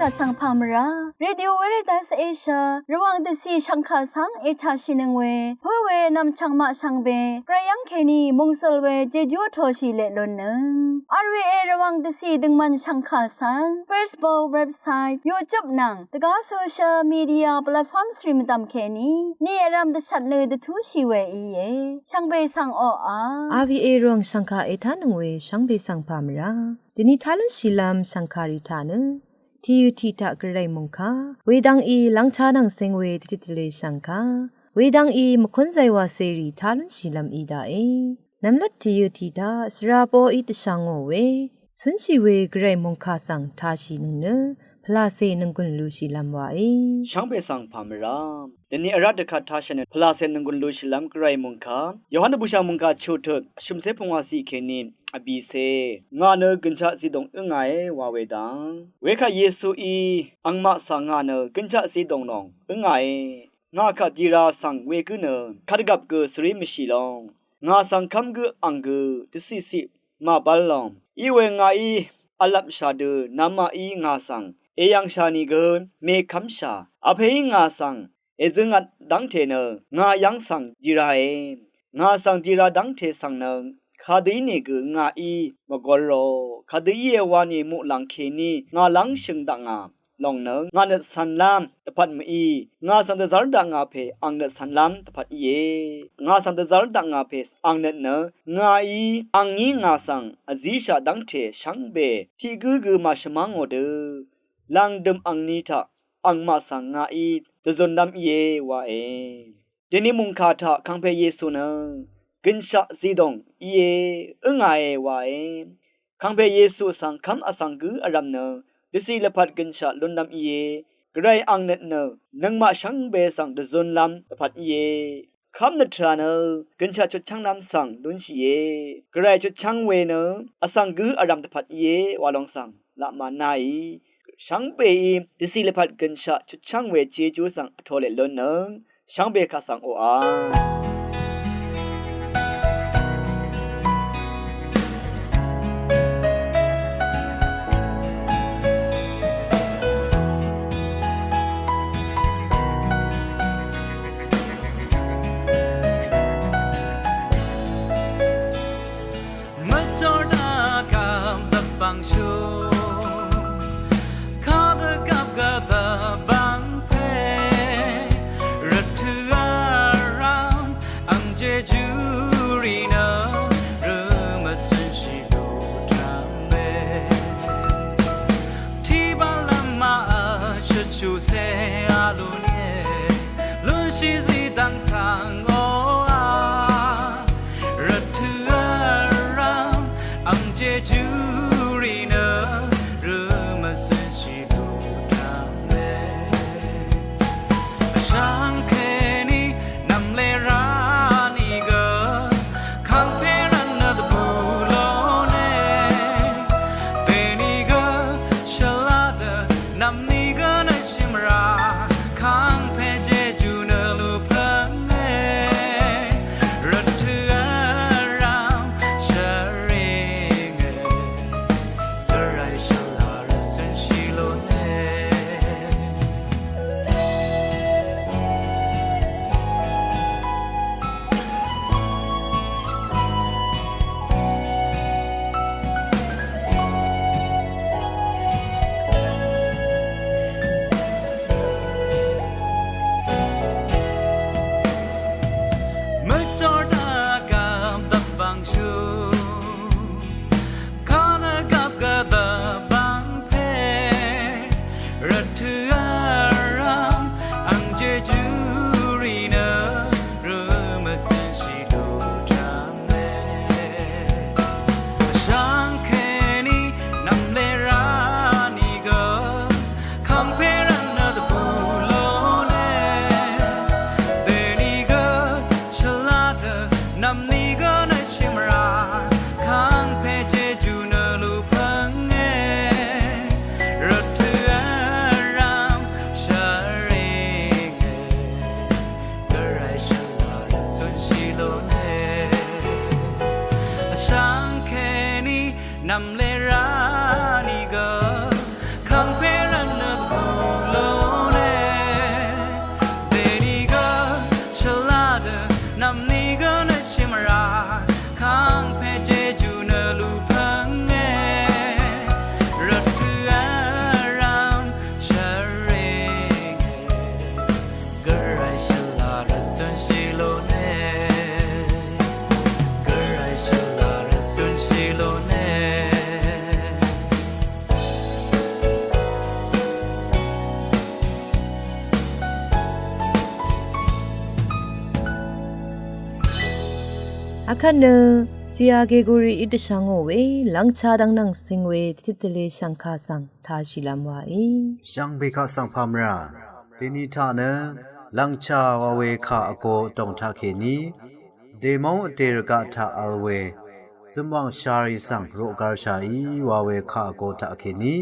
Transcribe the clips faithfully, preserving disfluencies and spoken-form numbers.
Vsvng pà mvrá Radio Veritas Asia Rvwàng dvcì shv̀ngkà svng ètàshìnøng we pǿ we nv̀mchv̀ng maq shvngbe gvray yv́ng kèní mòngsøl we jejú vtōshì leq lúnnøng. R V A Rvwàng dvcì døngmvn shv̀ngkà svng Facebook, website, YouTube nvng dvgá social media platforms rì mvdv̀m kèní ni vrv̄m dvshvt nø dvtúshì we íe. Shvngbe svng oqà R V A Rvwàng shv̀ngkà ètánøng we shvngbe svng pà mvrá dvni tá lúnshìlv́m shv̀ngkàrì taq nø tìyø̀ tiq taq gvray mòngkà wedvng í lv́ngtá nvng seng we dvtit dvle shv̀ngkà wedvng í mvkúnzay wàcèrì tá lúnshìlv́m í daqe. Nvmlat tìyø̀ tiq taq svra poqí dvshà ngò we cúnshì we gvray mòngkà svng tāshìnøng nø pvlàcè nònggùn lushìlv́m wàe. Shvngbe svng pà mvrá dvni vrá dvkvt tāshà nø pvlàcè nònggùn lushìlv́m gvray mòngkà Yohan dvbùshà mòngkà chutut shø̀mcé pungwàciq kèní vbìcé ngà nø gønshaq zidòng ǿngàe wa we dang. Wekvt Yesuí angmaq svng ngà nø gønshaq zidòng lòng ǿngàe. Ngà kaq dira svng wegǿ nø kadvgvp gø svrí mvshì long. Ngà svng kv́m gǿ ang gø dvciqciq màbv́l long. Iwe ngàí vlvpshà dø namaqí ngà svng èyv̀ngshà nìgø mèkv́mshà. Vpèí ngà svng èzøngvt dv́ngte nø ngà yv́ng svng dirae. Ngà svng dira dv́ngte svng nø kadø ínìgø ngàí mvgorò. Kadø íe wani muqlàng kèní ngà lv́ngshø̀ng dakngà lòng nø ngà nøt cv̄nlv́m dvpvt mví. Ngà svng dvzv́r dakngà pè ang nøt cv̄nlv́m dvpvt íe. Ngà svng dvzv́r dakngà pè ang nøt nø ngàí angí ngà svng vzíshaq dv́ngte shvngbe tiq gǿ gø màshvmá ngò dø lv̀ngdø̀m angni taq angmaq svng ngàí dvzunlv́m íe wae. Dèní mùngkà taq kangpe Yesu nø gønshaq zidòng íe, ǿngàe wae. Kangpe Yesu svng kv́m vsvng gǿ vrv̀m nø dvciq lvpat gønshaq lúnlv́m íe. Gvray ang nøt nø nøngmaq shvngbe svng dvzunlv́m dvpvt íe. Kv́m nø tvrà nø gønshaq chutchv́nglv́m svng lúnshìe. Gvray chutchv́ng we nø vsvng gǿ vrv̀m dvpvt íe wa long svng laq mànáì. Shvngbeí dvciq lvpat gønshaq chutchv́ng we jejú svng vtoleq lúnnøng shvngbe kaq svng oqà. Mvjordvgvp dvbvngshú kadvgvp gvdvbvng pè rvtø̀ vrv̀m Vkvt nø Siya Geguri í dvshvngò we lvngcha dvng nvng sing we titvle shvngka svng tashìlvm waí. Shvngbe kaq svng pamra. Deni taq nø lvngcha wa we kaq vgo dòng taqkèní vdè móng vdè rvgaq taq vl we zømwàng shari svng roqgarshàí wa we kaq vgo taqkèní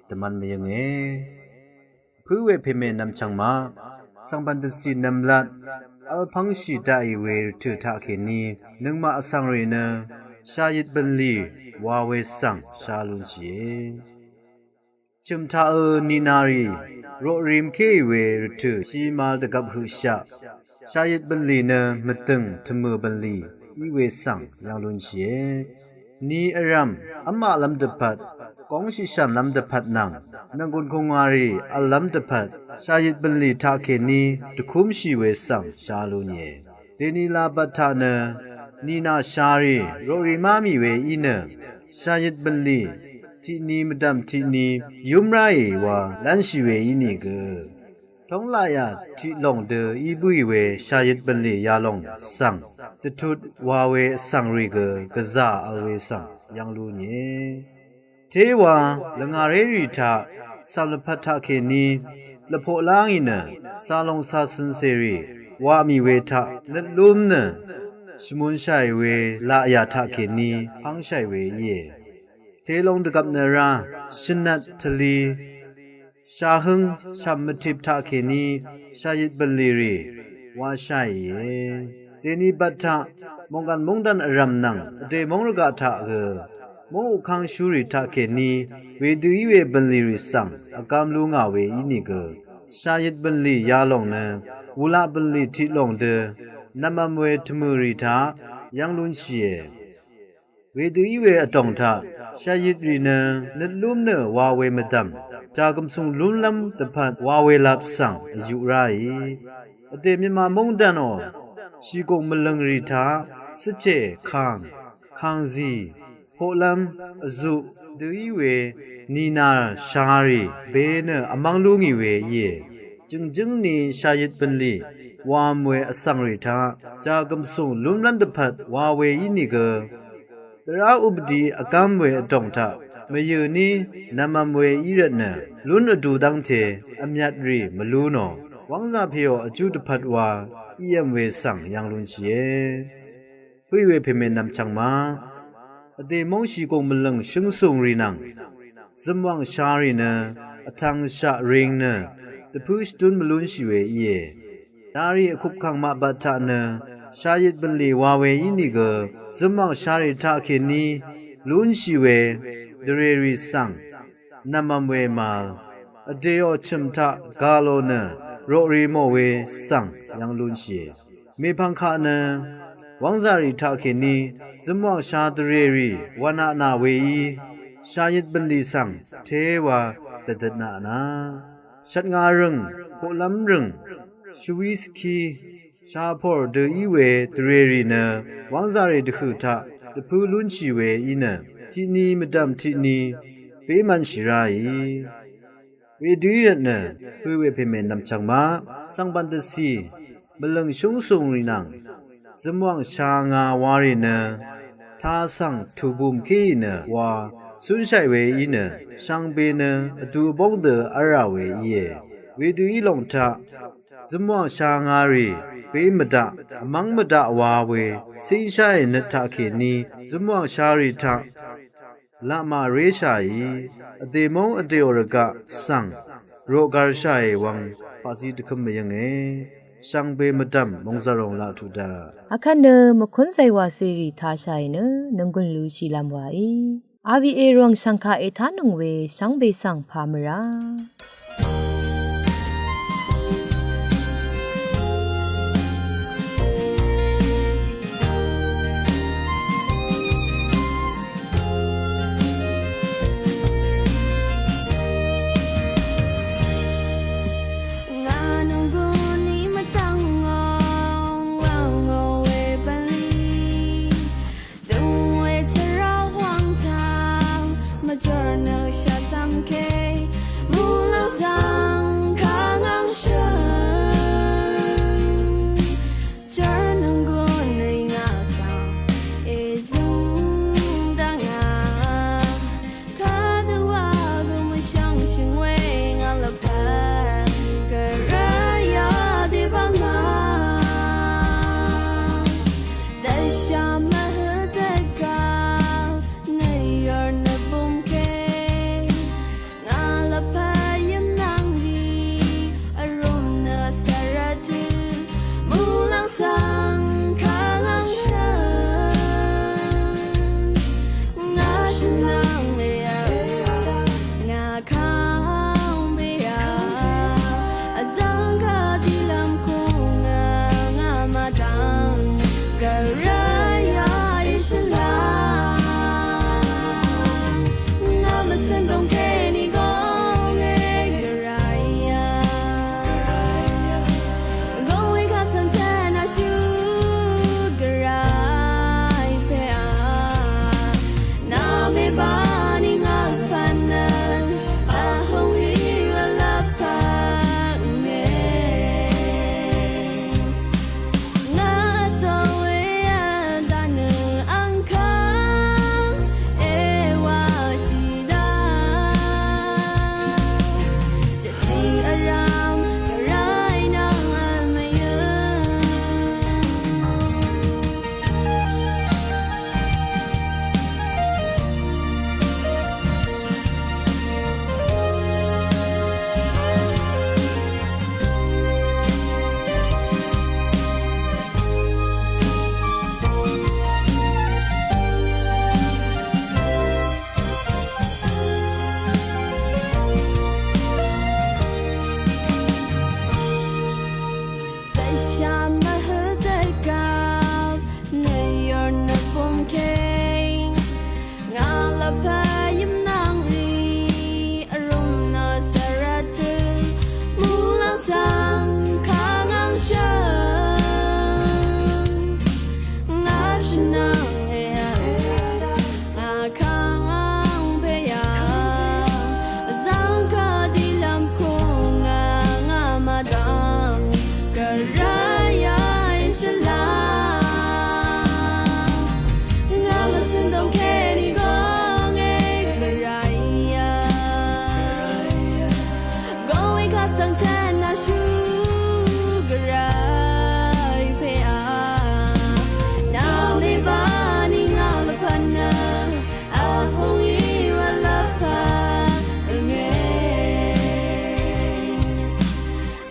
dvmvn mvyønge. Pø̄ we pèmè nvmchvng maq svngbvn dvcì nvmlat vl pv́ngshì daqì we rvtø̀ taqkèní nøngmaq vsvngrì nø shàyit bv̀nlì wa we svng sha lunshìe. Chø̀m taqø̄ nìnàrì roqrì mkéì we rvtø̀ shìmàl dvgvp høqshaq shàyit bv̀nlì nø mvdø̀ng tvmø̀ bv̀nlì í we svng yv̀ng lunshìe. Ni vrv̀m v́maqlv́m dvpvt góngshì shànlv́m dvpvt nvng nv̀nggùn kùngàrì v̀llv́m dvpvt shàyit bv̀nlì taqkèní dvkúmshì we svng sha lunie. Dèni lā bvt taq nø nìnà sharì roqrì má mì we í nø shàyit bv̀nlì tiqni mvdv̀m tiqni yúm ráì wa lv́nshì we ínìgø tóng laqyà tiq lòng dø í bǿì we shàyit bv̀nlì yalòng svng dvtut wa we vsvngrì gø gvzà vl we svng yv̀ng lunie. Téwa lvngàrérì taq cv̀m lvpat taqkèní lvpoq lá ngì nø càlòng càcø̀n cèrì wa mì we taq nøt lúm nø shvmunshàì we laqyà taqkèní pv́ngshàì we íe. Telong dvgvp nø rá shvnvt tvli shahǿng shv̀m mvtip taqkèní shàyit bv̀nlì rì washàìe. Dèni bvt taq mòngkàn móngdàn vrv̀m nvng vdè móng rvgaq taq gø móng ukv́ngshúrì taqkèní wedø í we bv̀nlì rì svng vgvm lú ngà we ínìgø shàyit bv̀nlì yalòng nø wulaq bv̀nlì tiq lòng dø nv̀mvm we tvmø̀ rì taq yv́ng lúnshìe. Wedø í we vdòng taq shàyit rì nø nøt lúm nø wa we mvdv̀m jàgv̀msùng lúnlv́m dvpvt wa we lap svng vyuq ráì. Vdè mvyvma móngdànò shìgùng mvlø̀ng rì taq cvchè kàng kàngzì poqlv́m vzuq dø í we nìnà sharì be nø vmv́ng lú ngì we íe. Jø̀ngjǿng ni shàyit bv̀nlì wam we vsvngrì taq jàgv̀msùng lúnlv́m dvpvt wa we ínìgø dvrá updi vgv́m we vdòng taq mvyø̀ ní nv̀mvm we í rvtnø lún vdu dv́ngte vmyvtrì mvlú nò wv́ngzà pèò vjú dvpvt wa í vm we svng yv̀ng lunshìe. Pø̄ì we pèmè nvmchvng ma vdè móngshì gùng mvlø̀ng shǿngsungrì nvng zømwàng sharì nø vtvng shaq ring nø dvpǿ shvdún mvlúnshì we íe. Darì vkupkàng maq bvt taq nø shàyit bv̀nlì wa we ínìgø zømwàng sharì taqkèní lúnshì we dvrèrì svng nv̀mvm we màvl vdèò chø̀m taq gà lò nø roqrì mò we svng yv̀ng lúnshìe. Mèpvng kaq nø wv́ngzàrì taqkèní zømwàng sha dvrèrì wvnaq nà weí shàyit bv̀nlì svng téwa dvdvtnaq na shvtnga rø̀ng poqlv́m rø̀ng shvwí svkí shapòr dø í we dvrèrì nø wv́ngzàrì dvhø̀ taq dvpǿ lúnshì we í nø tiqni mvdv̀m tiqni bémvnshì ráì. Wedø í rvtnø pø̄ we pèmè nvmchvng ma svngbvn dvcì mvlø̀ng shúngsungrì nvng zømwàng sha nga warì nø ta svng tùbùm kéì nø wa cúnshàì we í nø shvngbe nø vdu vbóng dø v́lrà we íe. Wedø í lòng taq zømwàng sha ngarì bé mvdaq vmv́ng mvdaq wa we cíngshàì nøt taqkèní zømwàng sharì taq laq màréshàì vdè móng vdèò rvgaq svng roqgarshàì wvng paqzí dvkǿm mvyǿnge. Shvngbe mvdv̀m mòngzàròng laq tuq daq. Akvt nø mvkúnzay wàcèrì tashàì nø nònggùn lushìlvm wàí. R V A Rvwàng shv̀ngkà ètánøng we shvngbe svng pà mvrá. Ngà nònggùn í mvdv̀ngò, wàngò we bv̀nlì. Døng we tvrà hwàng taq, mvjòr nø shvzv̀m ke, muqlàng zà. Svng tvn nashú gvray pè a. Nà mèbani ngà lvpat nø vhung í wa lvpat ngè.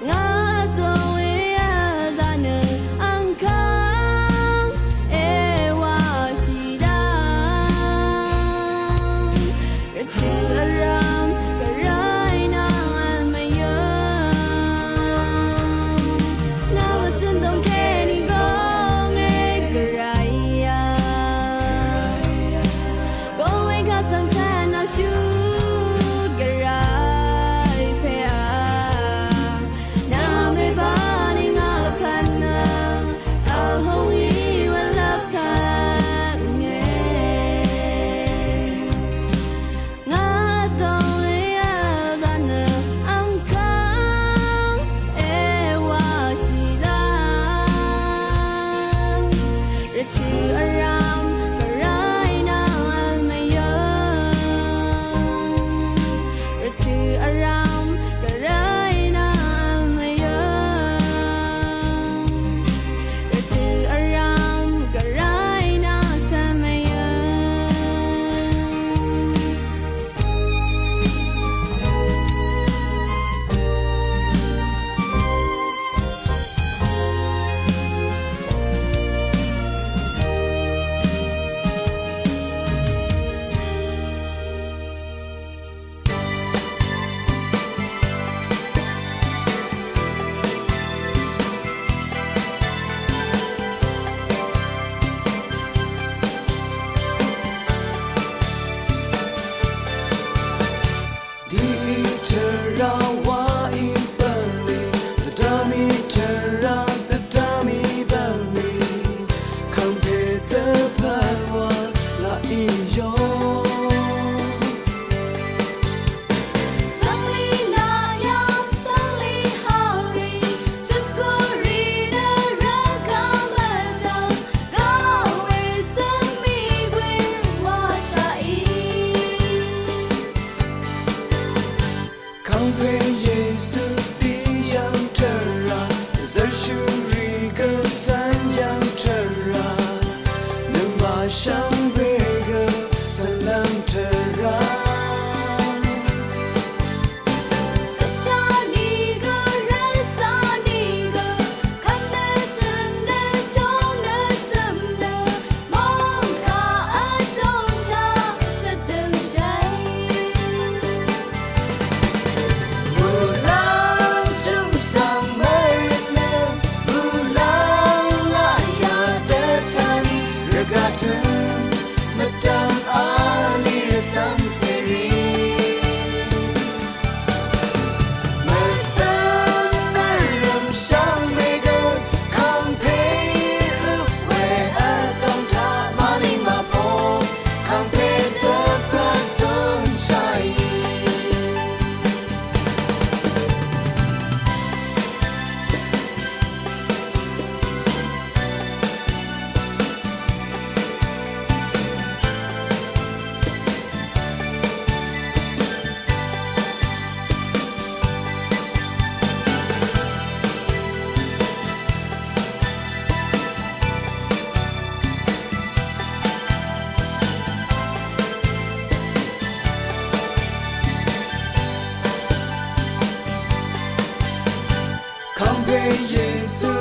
Ngà vdòng í vdà nø angkàng èwà shì dv̀ng. Rvtø̀ vrv̀m gvray nvng vl mvyǿng. Ngà vsø̀n dòng kèní gø̀ng è gvray yà. Gø̀ng wē kà svng tvn nashú gvray pè a. Nà mèbani ngà lvpat nø vhung í wa lvpat ngè. Ngà vdòng í vdà nø angkàng èwà shì dv̀ng. Rvtø̀ vrv̀m gvray nvng vl mvyǿng. Rvtø̀ vrv̀m gvray nvng vl mvyǿng. Rvtø̀ vrv̀m gvray nvng svng mvyǿng. Dì í tvrà wa í bv̀nlì, dvdvm í tvrà, dvdvm í bv̀nlì, kv̀ngpè dvpvt wa laq í yò. Svnglì nayv̀ng, svnglì hàrì, jukuri nø rvgaq mvdv̀ng, gaq wē svng mì wē washaq í. Kv̀ngpè Yesu dì yv̀ng tvrà, zvrshuri gø svng yv̀ng tvrà, nøngmaq shvngbe gø svng lv̀ng tvrà. Mvtang ali rvsvng seri. Mvsvng nvrvm shvngbe gø kv̀ngpè luq we vdòng taq mvlì mvpo kv̀ngpè dvpvt zun shaì. Kv̀ngpè Yesu